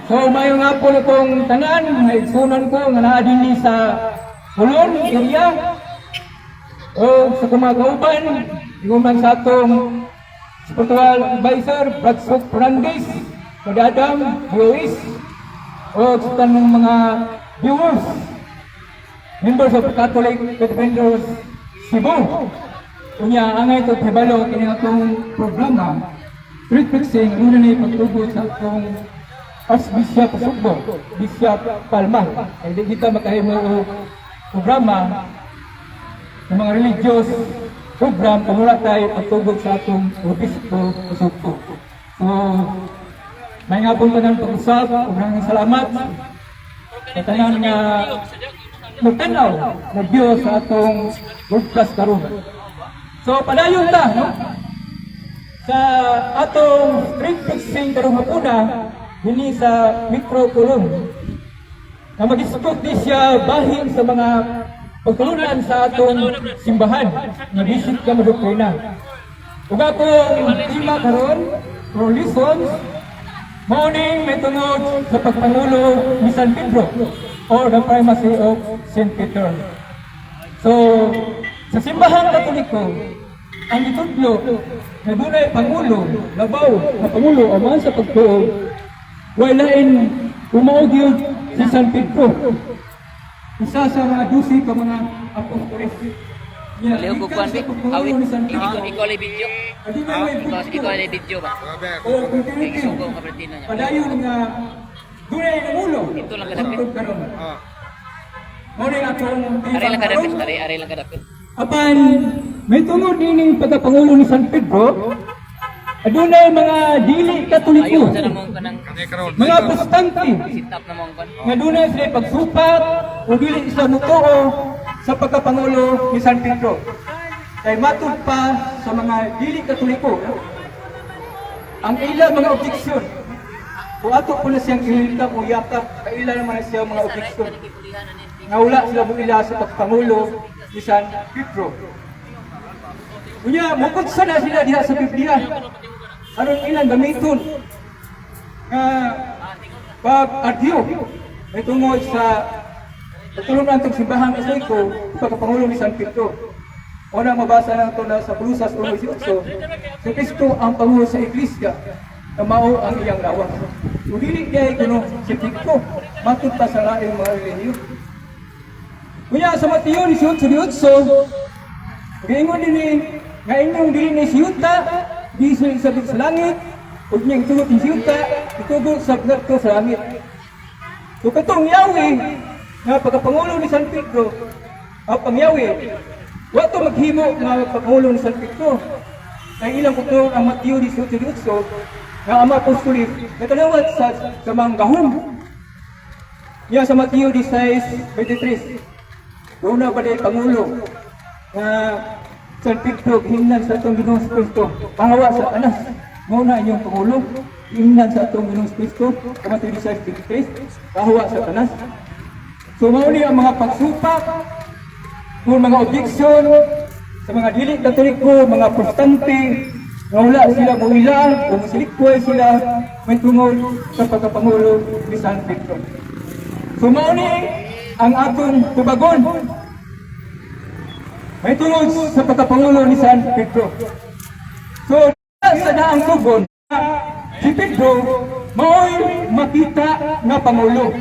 So maayong hapon akong tanan, mga igsunan ko nga naa dinhi sa Colon area o sa akong mga kauban, ingon man sa atong spiritual advisor, Bradsok Fernandez, Madadam, Luis, o sa tanang mga viewers, members of Catholic Defenders Cebu. Unya, angay ito hibalo kini atong programa, Street Preaching, una ni pagtugot sa atong Archbishop Sugbo, Bishop Palma. Ay di kita makahimo og programa ng mga religious program kung wala tayo pagtugot sa atong Obispo Sugbo. So, maayong hapon tanan pag-usap, ug maraming salamat sa tanan nga magtanaw, nag-view sa atong broadcast karon. So, padayon ta, no? Sa atong street preaching karong hapuna, dinhi sa Metro Colon. Na mag-isgot di siya bahin sa mga pagtulunan sa atong simbahan nga bisig ka madoktrina. Ug akong tema karon, or lessons, mao ning may tungod sa pagpangulo ni San Pedro or the primacy of Saint Peter. So, sa Simbahang Katoliko, ang gitudlo na dunay pangulo, labaw na pangulo aman sa pagtuo, way lain kung mao gyud si San Pedro. Isa sa mga 12 ka mga apostoles. Niya, Lihok ko gikan kuan sa bi. pagpangulo Awit ni San Pedro, ikaw ikaw lay video. adunay may Ikaw bugto ikaw lay video ba? o continuity. Kay isugo ka Bertino niya. Padayon nga dunay nangulo. Ito lang kadapit. Hangtod karon. Mao ni atong Aray lang kadapit, karon. Aray aray lang kadapit. Apan may tungod dining pagkapangulo ni San Pedro, adunay mga dili Katoliko, Ayo sa namong kanang mga Protestante sit up namong kon. nga dunay sila pagsupat o dili sila mutuo sa pagkapangulo ni San Pedro. Kay matud pa sa mga dili Katoliko, ang ilang mga objeksyon, kung ato po na siyang ihiltap o yakap, kaila naman na siya mga objeksyon nga wala sila muila sa pagpangulo ni San Pedro. Unya, mukod sana sila diha sa Biblia. Aron ilang gamiton nga pag-argue may tungod sa pagtulunan itong Simbahang Katoliko pagkapangulo ni San Pedro. Una, mabasa na ito na sa Kolosas 1:18, si Kristo ang Pangulo sa Iglesia na mao ang iyang lawas. Kung dili diay kuno si Pedro, matud pa sa laing mga relihiyon. Kunya sa Mateo 18:18, giingon dinhi nga inyong dili ni siyuta, di sa sa langit, ug inyong itugot ni siyuta, itugot sa ngadto sa langit. So katong yawi nga pagkapangulo ni San Pedro, ang pangyawi, wa to maghimo nga pagpangulo ni San Pedro. Kay ilang kuno ang Mateo 18:18 nga ang mga apostolis natanawat sa mga gahom. Niya sa Mateo 16:23, doon na ba day Pangulo nga San Pedro, hingnan sa atong Ginoong Kristo, "Pahawa, Satanas, mao na inyong Pangulo." Hingnan sa atong Ginoong Kristo, sa Mateo 16:23, "Pahawa, Satanas." So mao ni ang mga pagsupak, kung mga objeksyon sa mga dili Katoliko, mga Protestante, nga wala sila muila o musilikway sila may tungod sa pagkapangulo ni San Pedro. So mao ni ang atong tubagon may tungod sa pagkapangulo ni San Pedro. So sa daang tugon, si Pedro mao'y makita nga pangulo.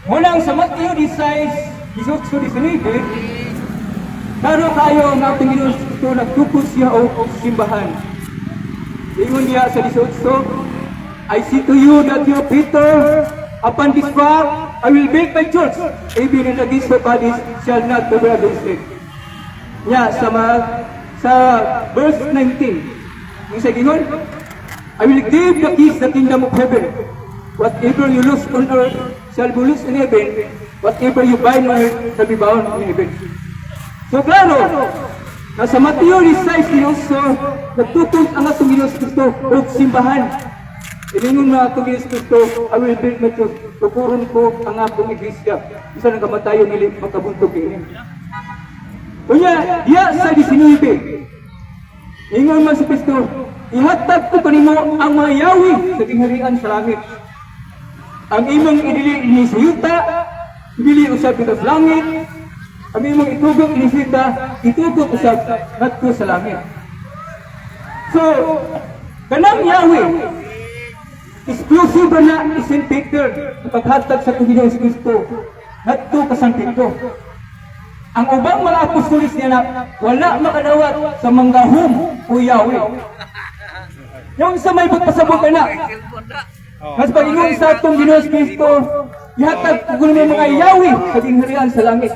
Mulang sa Mateo 16, 18, 19, klaro kayo nga atong Ginoong Kristo nagtukod siya og simbahan. Ingon niya sa 18, "I say to you that you are Peter, upon this rock I will build my church, even in the gates of Hades shall not prevail against it." Nya sa verse 19, yung sa gingon, "I will give the keys the kingdom of heaven. Whatever you loose on earth shall be loosed in heaven. Whatever you bind on earth shall be bound in heaven." So klaro, na sa Mateo 16, nagtukod ang atong Ginoong Kristo og simbahan. Iningon na atong Ginoong Kristo, "I will build my church." Tukuron ko ang akong iglesia. Bisan ang kamatayon nili makabuntog kini. Unya, diya sa 19, ingon man si Kristo, "Ihatag ko kanimo ang ang mga yawi sa gingharian sa langit. Ang imong idili ini sa yuta, idili usab dito sa langit. Ang imong itugot ini sa yuta, itugot usab ngadto sa langit. So, kanang Yahweh, exclusive na ni St. Peter sa paghatag sa atong Ginoong Kristo ngadto ka San Pedro. Ang ubang mga apostolis niya na wala makadawat sa manggahom o Yahweh. Yung sa may pagpasabot ka na, mas pag-ingon sa atong Ginoong Kristo, ihatag ko mo mga Yahweh sa gingharian sa langit.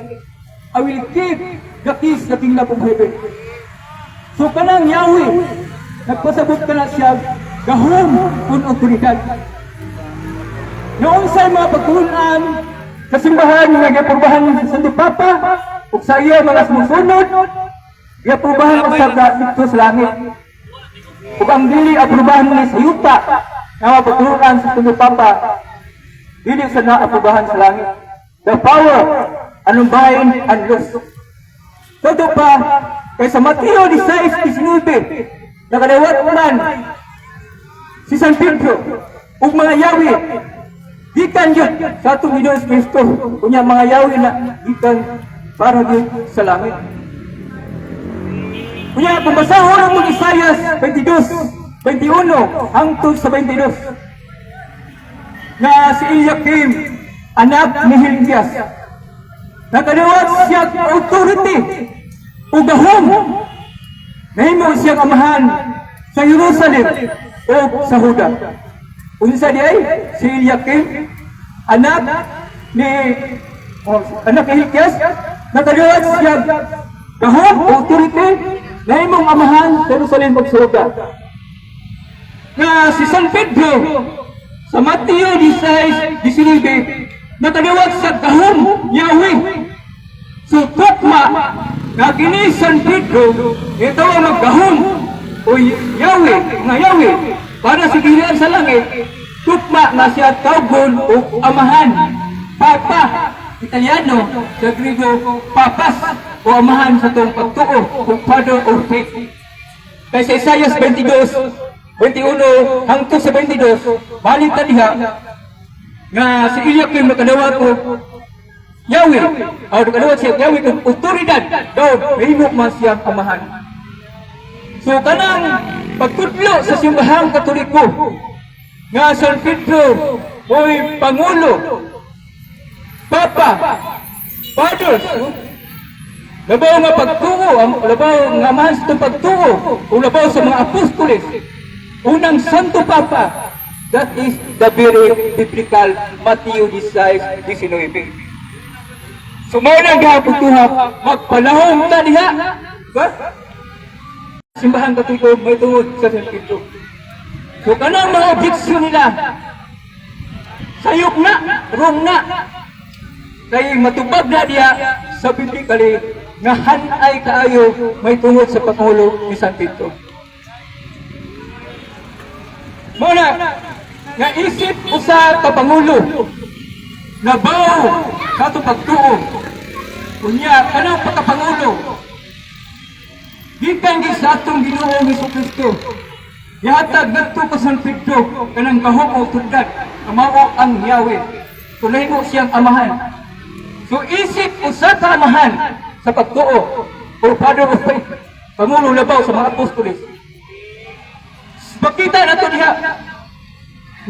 I will give the keys sa kingdom of heaven. So kanang Yahweh, nagpasabot ka na siya, gahom kun otoridad. Noong sa mga pagtulunan, sa simbahan nga giaprubahan sa Santo Papa, ug sa iya mga sumusunod, giaprubahan usab na dito sa langit. Ug ang dili aprubahan ni sa yuta, nga mga pagtulunan sa Santo Papa, dili sa naaprubahan sa langit. The power, anong bind and loose. Todo pa, kay sa Mateo 16:19, nakadawat man si San Pedro ug mga yawi gikan gyud sa atong Ginoong Kristo. Unya mga yawi na gikan para gyud sa langit. Unya kung basahon ang Isaias 22:21 hangtod sa 22, nga si Eliakim, anak ni Hilkias, nakadawat siya authority o gahom, nahimo siyang amahan sa Jerusalem o sa Huda. Unsa di ay si Eliakim, anak ni Hilkias, nakadawat siya gahom, authority, nahimong amahan sa Jerusalem ug sa Huda. Nga si San Pedro sa Mateo 16:19, nakadawat sa gahom Yahweh. So tukma nga kini San Pedro ito ang maggahom o Yahweh, nga Yahweh para sa gingharian sa langit, tukma nga siya tawgon o amahan, Papa, Italiano, sa Griego, Papas, o amahan sa tong pagtuo o father of faith. Kay sa Isaias 22:21 hangtod sa 22, balik ta diha nga si Eliakim nakadawat og Yahweh, o nakadawat siya Yahweh kung otoridad daw mahimo man siyang amahan. So kanang pagtudlo sa Simbahang Katoliko nga San Pedro oy pangulo, Papa, Fathers, labaw nga pagtuo, ang labaw nga amahan sa itong pagtuo, o labaw sa mga apostoles, unang Santo Papa, that is the very biblical Mateo 16:19. So mao na gihapon tuha, magpalahom ta diha. Ba? Simbahan Katoliko may tungod sa San Pedro. So kanang mga objeksyon nila, sayop na, wrong na. Kay matubag na diya sa biblically nga hanay kaayo may tungod sa pangulo ni San Pedro. Mao na nga isip usa ka pangulo labaw kato pagtuo. Unya kanang pagkapangulo gikan gi sa atong Ginoong Hesus Kristo. Gihatag ngadto ka San Pedro kanang gahom o otoridad nga mao ang Yahweh. So nahimo siyang amahan. So isip usa ka amahan sa pagtuo o father of faith, pangulo labaw sa mga apostoles. Makita nato diha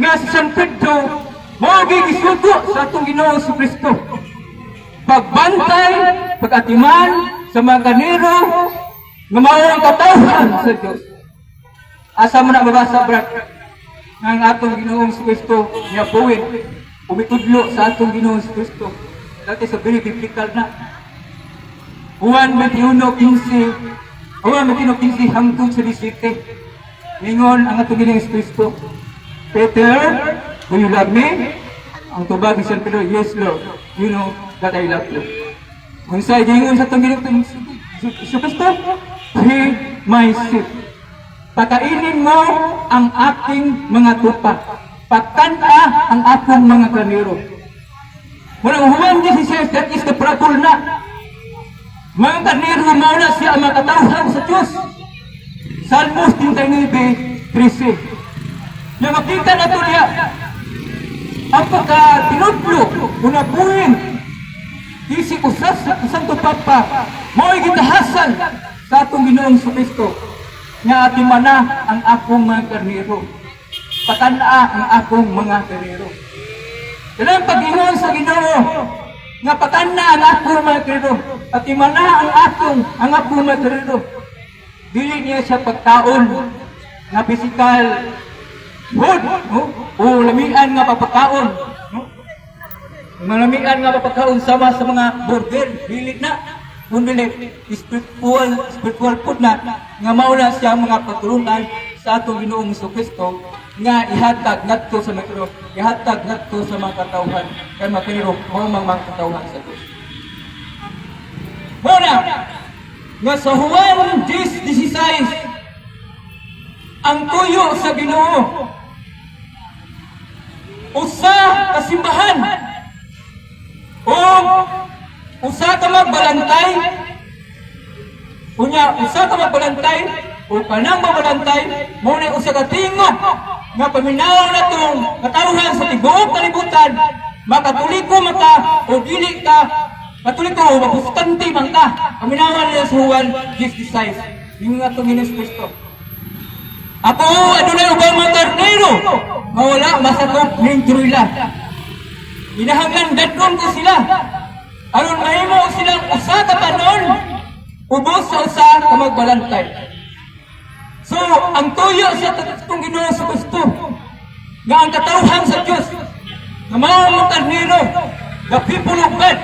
nga si San Pedro mao gyud gisugo sa atong Ginoong Kristo. Pagbantay, pag-atiman sa mga karnero nga mao ang katawhan sa Dios. Asa mo na mabasa, Brad, nga ang atong Ginoong Kristo niya buwin, umitudlo sa atong Ginoong Kristo? Dati sa very biblical na. Juan 21:15, Juan 21:15 hangtod sa 17. Ningon ang atong Ginoong Kristo, "Peter, do you love me?" Ang tubag ni San Pedro, "Yes, Lord, you know that I love you." Unsay gingon sa atong Ginoong Kristo? "Feed my sheep." Pakainin mo ang aking mga tupa. Pakana ang akong mga karnero. Muna Juan 16, that is the parable na. Mga karnero mao na siya ang mga katawhan sa Diyos. Salmos 39:13. Na makita na ito niya ang pagkatinudlo o nabuhin isip usas sa Santo Papa, mao'y gitahasan sa atong Ginoong Kristo nga atimana ang akong mga karnero, patanaa ang akong mga karnero. Kanang pag-ingon sa Ginoo nga patana ang akong mga karnero, atimana ang akong mga karnero, dili niya siya pagkaon nga physical food, no? O lamian nga papakaon, no? Malamian nga mapagkaon sama sa mga burger, dili na. Kundi spiritual spiritual food na nga mao na siya mga pagtulungan sa atong Ginoong Kristo nga ihatag ngadto sa mga, ihatag ngadto sa mga katawhan, kay mga mao mang mga katawhan sa Dios. Mao na nga sa Juan 10:16, ang tuyo sa Ginoo, usa ka simbahan o usa ka magbalantay, unya usa ka magbalantay o kanang mabalantay mao na usa ka tingog nga paminaw natong katawhan sa tibuok kalibutan, makatoliko man ka o dili ka katoliko o mapustante man ka. Paminawan nila sa Juan 10:16, yung atong Ginoong Kristo, "Ako adunay ubang mga karnero nga wala masakop ning troila. Kinahanglan dadon ko sila aron mahimo silang usa ka panon ubos sa usa ka magbalantay." So, ang tuyo sa atong Ginoo sa Kristo nga ang katawhan sa Dios nga mao ang karnero, the people of God,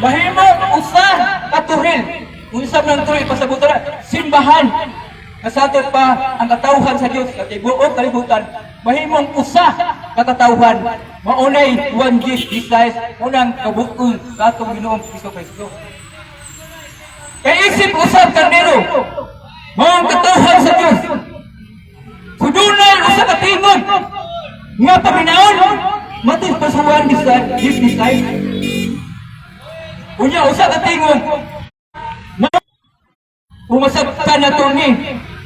mahimo usa ka toril. Unsa man ang toril? Pasabutan na simbahan. Kasatod pa ang katawhan sa Dios sa tibuok kalibutan mahimong usa ka katawhan, maunay 1 10 unang kabuton sa atong Ginoong Kristo. Kay isip usab karnero, mao ang katawhan sa Dios. Kung dunay usa ka tingog nga paminawon matis pa sa Juan 10:16. Unya usa ka tingog umasabtan na to ni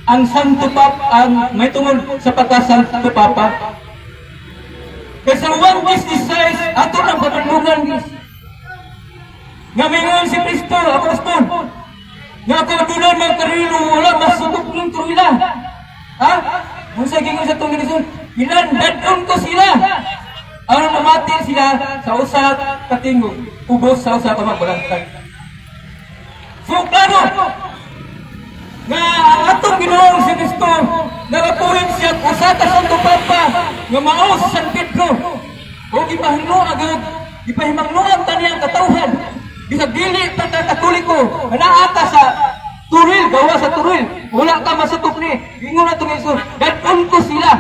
ang Santo Papa, ang may tungod sa pagka-Santo Papa. Kay sa Juan 10:16, ato nang pamanungan nga mingon si Kristo, apostol, nga ako adunay mga karnero wala masakop ning troila. Ha? Unsa gingon sa atong Ginoo? Gilandadon ko sila aron mamati sila sa usa ka tingog ubos sa usa ka magbalantay. So klaro nga ang atong Ginoong si Kristo nagapuhin siya usa ka Santo Papa nga mao si San Pedro o gipahimangno gipahimangnoan ta niya ang katawhan bisag dili pa ka Katoliko nga naa ka sa turil, gawa sa turil, wala ka masakop ni ingon na itong Jesus, dadon ko sila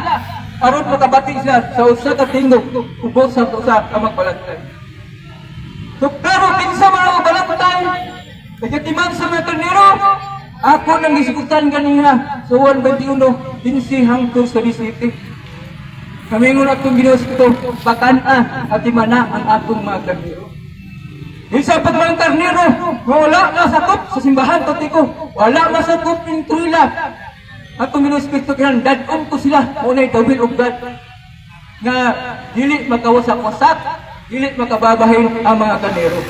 aron makabati sila sa usa ka tingog ubos sa usa ka magbalantay. So pero kinsa man ang balantay kagatiman sa mga karnero, ako nang gisgutan ganina sa 1:21, 15 hangtod sa 17. Kamingon atong Ginoo ito, "Pakan-a at imana ang atong mga karnero." Isa pag mga karnero, wala masakop sa simbahan totiko, wala masakop ning truila. Atong Ginoo Kristo kinan dadon ko sila, unay the will of God nga dili makawasak-wasak, dili makababahin ang mga karnero.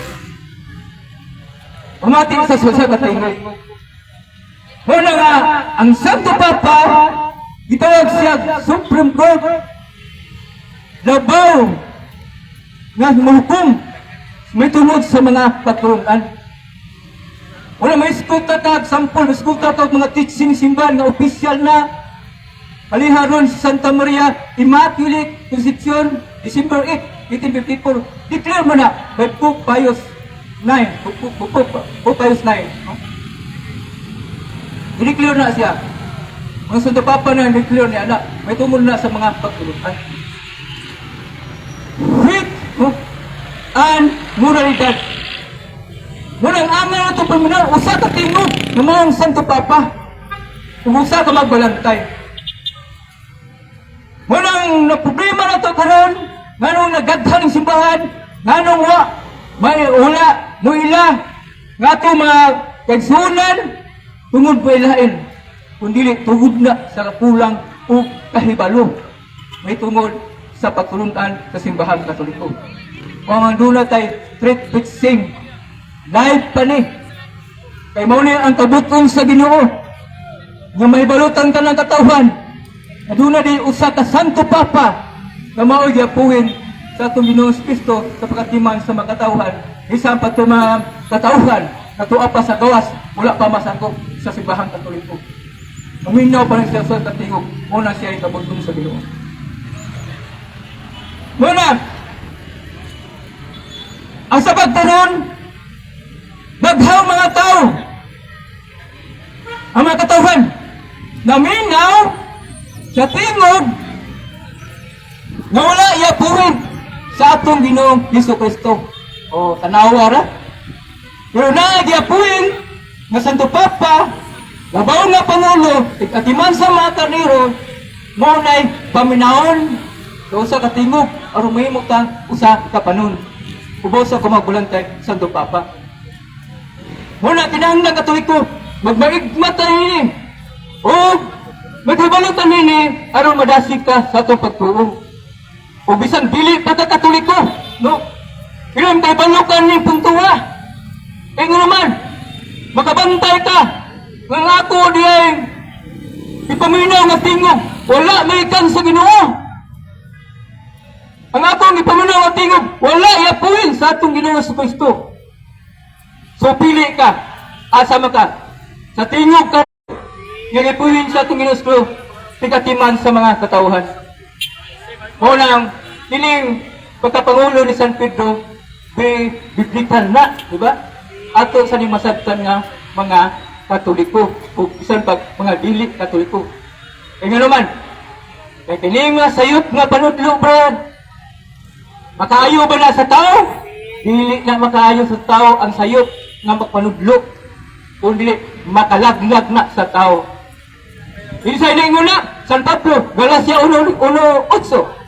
Pamati sa sa katingog. Muna nga, ang Santo Papa, gitawag siya Supreme Court, labaw nga muhukom may tungod sa mga pagtulungan. Wala may eskuta ta, example, eskuta ta og mga teaching simbahan nga official na. Paliha ron sa Santa Maria Immaculate Conception, December 8, 1854. Declare mo na by Pope Pius IX. Pope Pius IX. No? I-declare na siya. Mga Santo Papa na declare niya na may tungod na sa mga pagtulungan. Faith, no? And moralidad. Munang ama na ito paminaw, usa ka tingog ng mga Santo Papa. Kung usa ka magbalantay. Munang na problema na ito karon, nganong nagadhan ang simbahan, nganong wa, may wala, muila, nga ato mga kaigsuonan, tungod pa ilain, kundi tugod na sa kakulang o kahibalo. May tungod sa pagtulunan sa Simbahang Katoliko. O ang duna tay street preaching, live pa ni. Kay mao ni ang kabuton sa Ginoo nga mahibalutan ka ng katawhan. Aduna di usa ka Santo Papa nga mao'y giapuhin sa atong Ginoong Kristo sa pagkatiman sa mga katawhan. Bisan pa ito mga katawhan na tuwa pa sa gawas, wala pa masakop sa Simbahang Katoliko. Maminaw pa rin siya sa katingog, muna siya ay kabutong sa Ginoo. Muna, ang sa pagturon, baghaw mga tao, ang mga katawhan, naminaw sa tingog nga wala iapuhin sa atong Ginoong Hesus Kristo. O, tanawa ra. Pero na giapuhin nga Santo Papa, labaw nga Pangulo, atiman sa mga karnero, mao nay paminawon sa usa ka tingog aron mahimo kang usa ka panon. Ubaw sa kumagbulantay Santo Papa. Muna kinahanglan Katoliko, magmaigma ta nini. O maghibalo ta nini aron madasig ka sa atong pagtuo. O bisan dili pa ka Katoliko, no? Ilang kay balo ka ni puntuwa. Kay nga naman, makabantay ka. Nga ako di ay ipaminaw nga tingog, wala may kan sa Ginoo. Ang akong ipaminaw nga tingog, wala iapuin sa atong Ginoo sa Kristo. So pili ka, asa man ka. Sa tingog ka, nga ipuin sa atong Ginoo sa Kristo, tigatiman sa mga katawhan. Mao lang, kining pagkapangulo ni San Pedro, biblical na, di ba? Ato sa ni masabtan nga mga Katoliko, o bisan pag mga dili Katoliko. Kaya nga naman, kay kini nga sayop nga panudlo, brad, makaayo ba na sa tao? Dili na makaayo sa tao ang sayop nga magpanudlo. Kung dili, makalaglag na sa tao. Hindi sa iningon na, San Pablo, Galacia 1:8.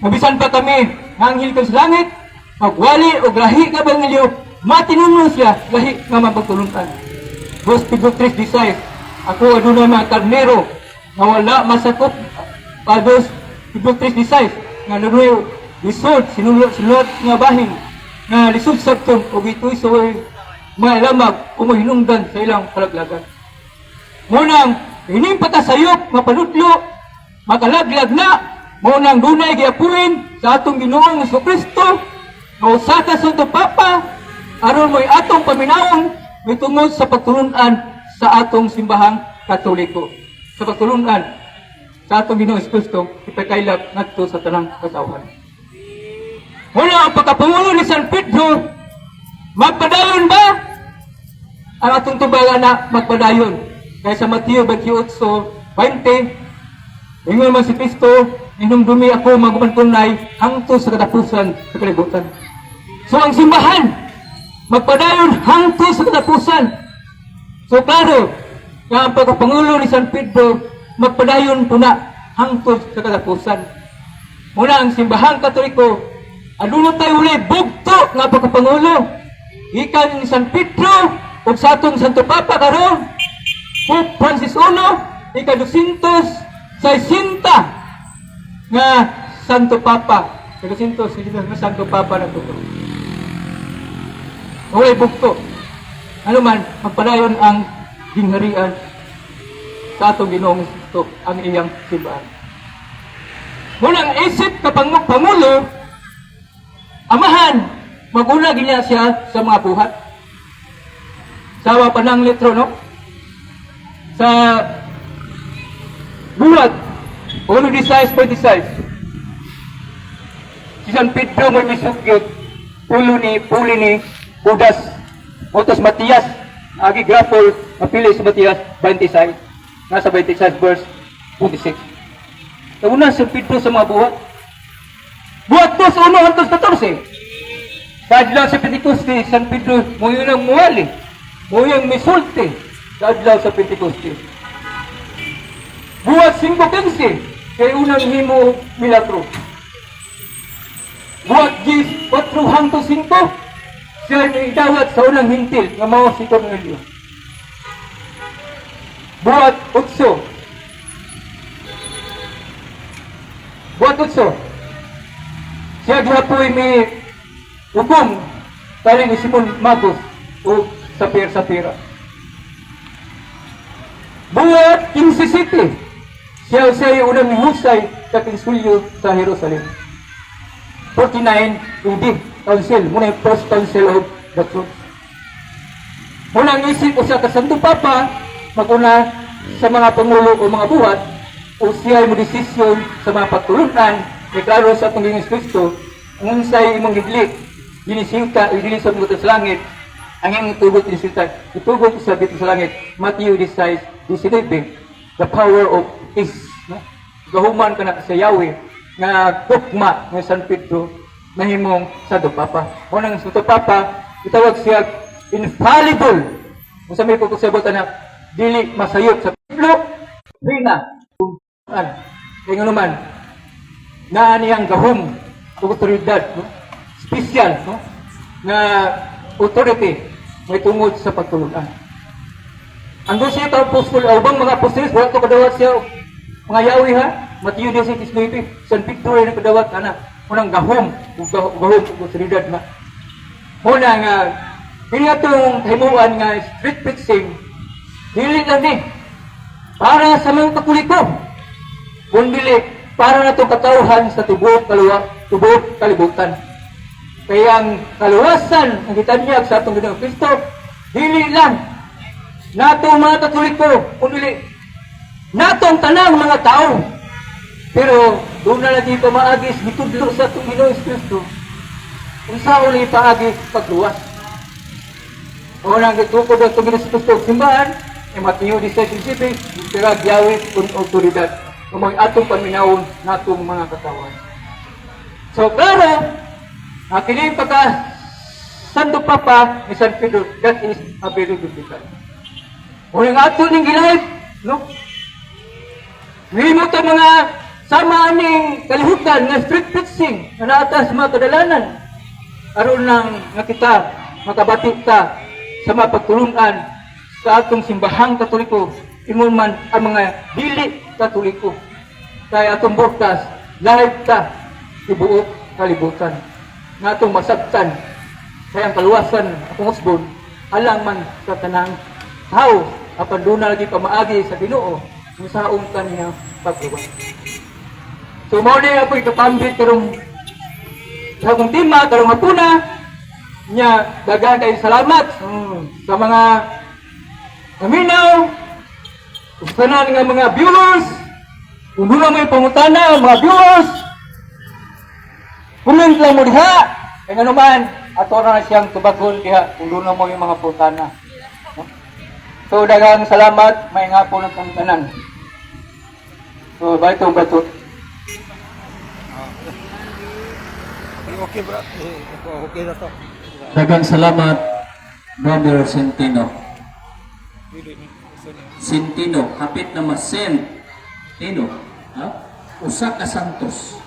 Mabisan pa kami, nga anghel sa langit, magwali o lahi nga ebanghelyo, matinuno siya, lahi nga mapagtulungan. Dos Pedro 3:16, ako aduna mga karnero, nga wala masakop, pa 2 Pedro 3:16, nga nanuyo, lisod, sinulot, sinulot nga bahin, nga lisod sabton, o ito'y sa mga lamag, o mahinungdan sa ilang kalaglagan. Munang, ining pagkasayop, mapanudlo, makalaglag na, munang dunay giapuin sa atong Ginoong Kristo, nga usa ka Santo Papa, aron mo'y atong paminawon, may tungod sa pagtulunan sa atong Simbahang Katoliko. Sa pagtulunan sa atong Ginoong Kristo, ipakaylap ngadto sa tanang katawhan. Muna ang pagkapangulo ni San Pedro, magpadayon ba? Ang atong tubaga na magpadayon. Kaya sa Mateo 28:20, ingon man si Kristo, "Hinumdumi ako maguban tunay hangtod sa katapusan sa kalibutan." So ang simbahan, magpadayon hangtod sa katapusan. So klaro, nga ang pagkapangulo ni San Pedro, magpadayon po na hangtod sa katapusan. Muna ang Simbahang Katoliko, aduna tayo uli bugto nga pagkapangulo. Gikan ni San Pedro ug sa atong Santo Papa karon, Pope Francis I, ika-260 nga Santo Papa. Ika-260 nga Santo Papa na tuto. Walay bugto. Ano man, magpadayon ang gingharian sa atong Ginoong Kristo, ang iyang simbahan. Munang isip ka pangulo, amahan, maguna ginya siya sa mga buhat. Sa panang litro, no? Sa Buhat 1:16-26. Si San Pedro may misugyot, pulo ni, puli ni Judas, Otos Matias, agi grapple, mapili si Matias, 26, nasa 26 verse 26. Una San Pedro sa mga buhat. Buhat 2:1 hangtod 14. Sa adlaw sa Pentecoste, San Pedro, mo yun ang muwali. Mo yung misulti sa adlaw sa Pentecoste. Buhat 5:15, kay unang himo milagro. Buhat 10:4 hangtod 5, siya ay idawat sa unang hintil nga mao si Cornelio. Buhat 8. Buhat 8. Siya gihapoy mi hukom tali ni Simon Magus o Sapir Sapira. Buhat 15.7. Siya siya unang mihusay sa kinsulyo sa Jerusalem. 49 AD, Council, muna yung first council of the church. Muna ang isip usa ka Santo Papa, maguna sa mga pangulo o mga buhat, o siya mo desisyon sa mga pagtulunan, may klaro sa atong Ginoong Kristo, kung unsay imong gidli, ginisita, dili sa mga sa langit, ang imong tugot ginisita, itugot sa dito sa langit. Matthew 16:19, the power of peace. No? Gahuman ka na sa Yahweh, nga dogma ng San Pedro, nahimong Santo Papa. O nang Santo Papa, itawag siya infallible. Kung sa may pagpasabot na dili masayop sa Pablo, Rina, kung an, kaya nga naman, naa niyang gahom o otoridad, no? Special, no? Na authority may tungod sa pagtulunan. Ang 12 ka apostol, o ubang mga apostoles, wala to kadawat siya mga yawi ha. Matthew 16:19, San Pedro ay nakadawat ana, unang gahom, ug gahom ug otoridad na. Muna nga kini atong himuan nga street preaching dili lang ni para sa mga Katoliko, kundi para natong katawhan sa tibuok kaluwa, tibuok kalibutan. Kaya ang kaluwasan ang gitanyag sa atong Ginoong Kristo dili lang nato mga Katoliko, kundi natong tanang mga tao. Pero doon na lagi pamaagi gitudlo sa atong Ginoong Kristo unsaon ni paagi pagluwas. O nang gitukod ang atong Ginoong Kristo og simbahan, e Mateo 16:17, pero Yahweh kun autoridad. Kung atong paminawon natong mga katawan. So klaro, ang kini pagka Santo Papa ni San Pedro, that is a very difficult. Kung ang ato ning gilive, no? Nahimo ta mga sama aning kalihukan nga street preaching nga naa sa mga kadalanan aron lang nga kita makabati ta sa mga pagtulunan sa atong simbahang Katoliko, ingon man ang mga dili Katoliko, kay atong broadcast live ta tibuok kalibutan nga atong masabtan, kay ang kaluwasan, atong usbon, alang man sa tanang tao, apan duna lagi pamaagi sa Ginoo kung saon kaniya pagluwas. So mao ni ako ikapambit karong sa akong tema karong hapuna nya. Daghan kay salamat sa mga naminaw ug tanan nga mga viewers. Kung duna may pangutana, mga viewers, comment lang mo diha, kay ngano man ato na siyang tubagon diha kung duna mo yung mga pangutana, no? So daghang salamat, may nga po ng tanan. So bye to bato. Okay bro, eh, okay na to. Daghang salamat, Brother Centino. Centino, hapit na ma-Centino. Ha? Usa ka Santos.